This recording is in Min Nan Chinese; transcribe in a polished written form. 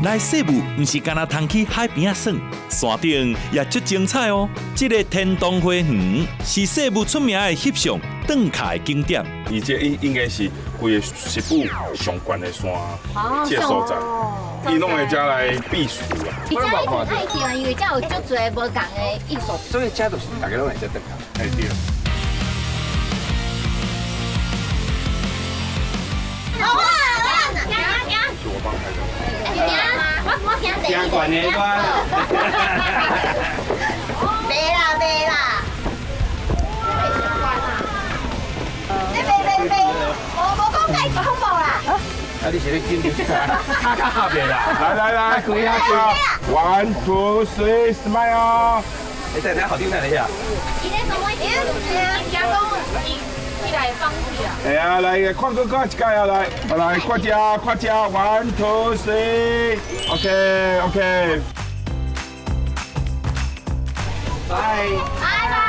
來西武，毋是干焦通去海邊仔耍，山頂也足精彩哦。這个天堂花園是西武出名的翕相轉卡的景點。伊這應該是規个西武上懸的山，這个所在，伊攏會遮來避暑啊。伊遮一定愛去啊，因為遮有足濟無仝的藝術。所以遮就是大家攏來遮轉卡。嘿對。好啊，行行。是我幫開的。行，我行第一。行懸的我。袂啦袂啦。你袂袂袂，我無講介恐怖啦。啊，你是咧緊張？較較合的啦。來來來，開啊開。 One two three smile。你等下好聽等一下。伊咧講我伊驚講伊伊來放棄啊。哎呀，來看哥哥一蓋啊，來，來看這看這，One two three，OK OK。拜。拜拜。